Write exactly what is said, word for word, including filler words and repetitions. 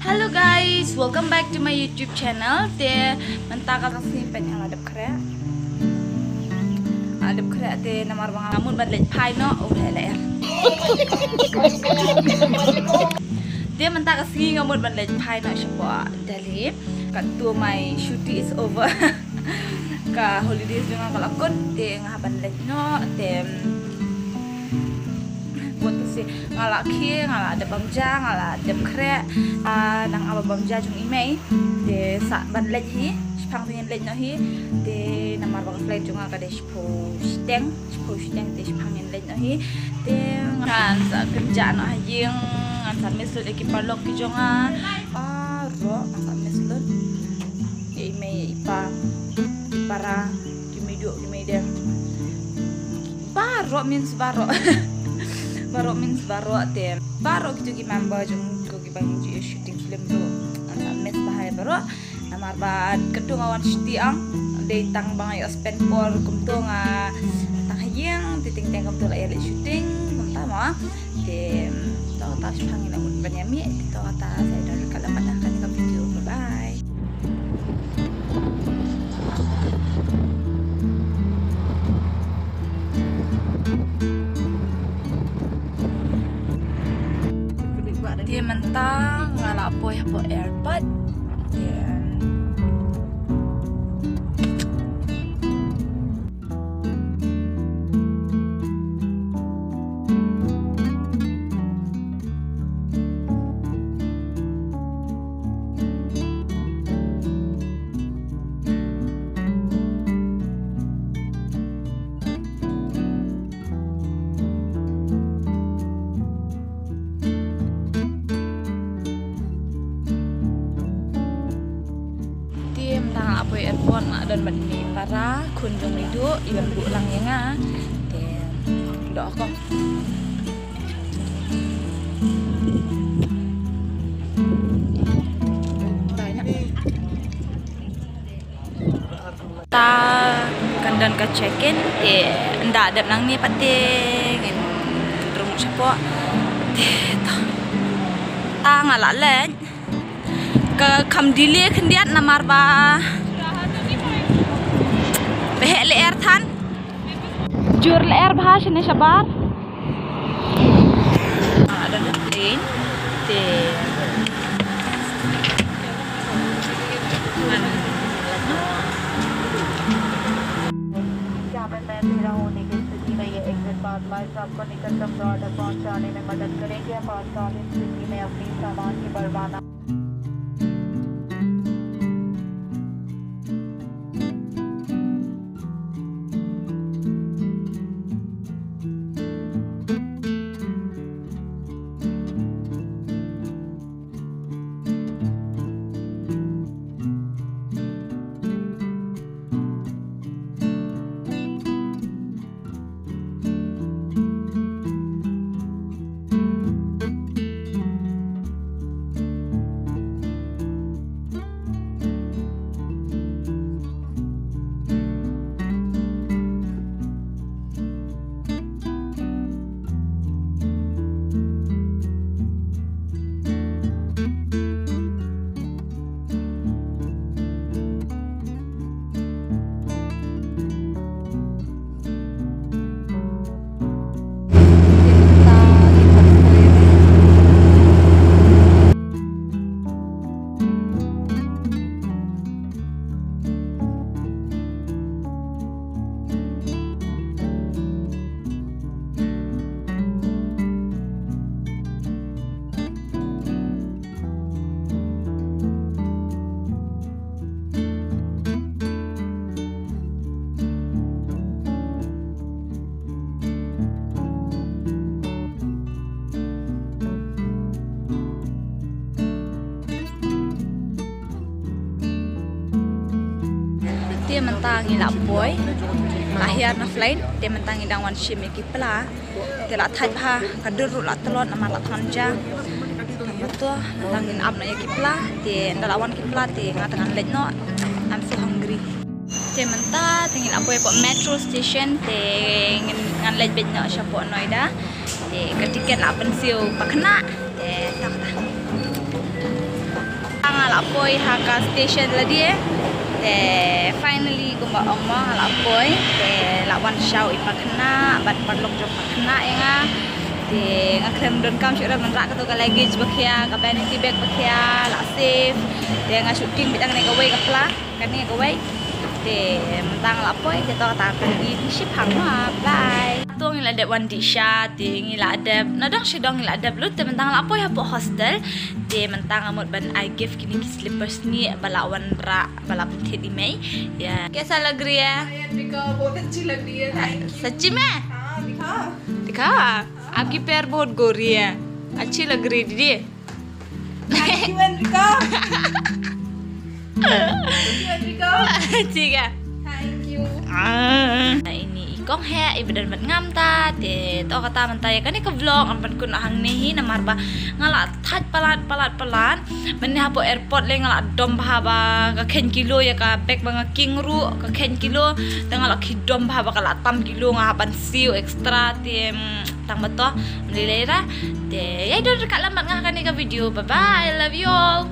Hello guys, welcome back to my YouTube channel. Te mynta ka sngi peit nga la dep khreh. Nga la dep khreh te namar ba nga la mut ban leit phai noh, oh, leh leh. Te mynta ka sngi nga mut ban leit phai noh shapoh Delhi. Katto my shuti is over. Ka holidays jong nga ka la kut, te nga hap ban leit noh, te, mm, what to say, nga la khie, nga la dep bam ja, nga la dep khreh, ah, nang ap bam ja jong i mei, te sa ban leit hi, shipang te ngin leit noh hi, te namar ba ka flight jong nga ka dei shiphew shiteng, shiphew shiteng te shipang ngin leit noh hi, te ngan sa kynjah noh ha ïing, ngan sa miss lut ïa ki paralok ki jong nga, baroh ngan sa miss lut. Ïa i mei, ïa i pa, i para, ki mei duh, ki mei dieng. Baroh means baroh. Baroh means baroh te. Baroh kito ki member jong ko kiba ngi ju ïa shooting film ruh. Ngan sa miss bha ïa baroh. Namar ba katto nga wan shuti ang. Dei tang ba nga ïoh spend por kumto nga tang ha ïing, te teng teng kumto la ïa leit shooting, kumta mo. Te, mm, to kata shipang ngi la mut ban ïa mih, te to kata sa ïa don ryngkat lem bad kane ka video. Bye bye. Te mynta nga la poi hapoh airport. Te Te mynta nga la poi airport, nga don bad i para khun jong Ridu, i ban buh lang ïa nga. Te doh ko. Ta kan don ka check-in, te ynda dep nangne pat te ngin rung shapoh. Te ta, ta nga la leit. Ka kham delay khyndiat namar ba ba heh lyer than. Jur lyer bha shane shabar. Ah, don plane te. Cabin में अंधेरा होने की स्थिति में ये एग्जिट पाथ लाइट्स आपको निकटतम द्वार तक पहुंचाने में मदद करेंगे। आपातकालीन स्थिति में अपनी सामान की परवाना Te mynta ngi la poi, la hiar na flight, te mynta ngi dang wan shim ïa ki pla. Te la thait bha, ka dur ruh la tlot namar la thon ja. Te mynta nangin ap noh ïa ki pla, te ynda la wan ki pla te nga te ngan leit noh. I'm so hungry. Te mynta te ngi la poi hapoh metro station, te ngin, ngan leit beit noh shapoh Noida. Te ka tiket la pynsiew pakhynnah. Te ta kata. Poi ha ka station lade. Te finally kumba ong mo nga la poi. Te la wan shaw i pakna bad paralok jong pakna ïa nga. Te nga khlem donkam shuh ban rah kato ka luggage ba khia, ka vanity bag ba khia, la safe. Te nga shooting beit hangne kawei ka pla, kane kawei. Te mynta nga la poi, te to kata ka dei shipang ma. Bye. To ngi la dep wan dih sha, te ngi la dep, nadong shadong ngi la dep lut, te mynta nga la poi hapoh hostel. Te mynta nga mut ban ai gift kine ki slippers ni ba la wan rah, ba la pynthied i mei. Ya. Kaisa lag raha hai? Rika, bahut acchi lag rahi hai. Thank you. Sachi mein? Haan, dikha. Dikha? Aapki pair bahut gori hai. Acchi lag rahi hai, didi. Thank you, Enrika. Thank you, Enrika. Thik hai. Thank you. Ah. Ini i kong heh, i ba don bad nga mynta, te to kata mynta ïa kane ka vlog, ngan pynkut noh hangne hi, namar ba nga la thait palat, palat, palat. Mynne hapoh airport lei nga la dom bha ba ka kheiñ kilo ïa ka bag ba nga king ruh, ka kheiñ kilo, te nga la khie dom bha ba ka la tam kilo, nga hap ban siew extra, te, mm, tang ba to, ym lei lei ra. Te, ïa don ryngkat lang bad nga ha kane ka video. Bye bye, I love you all.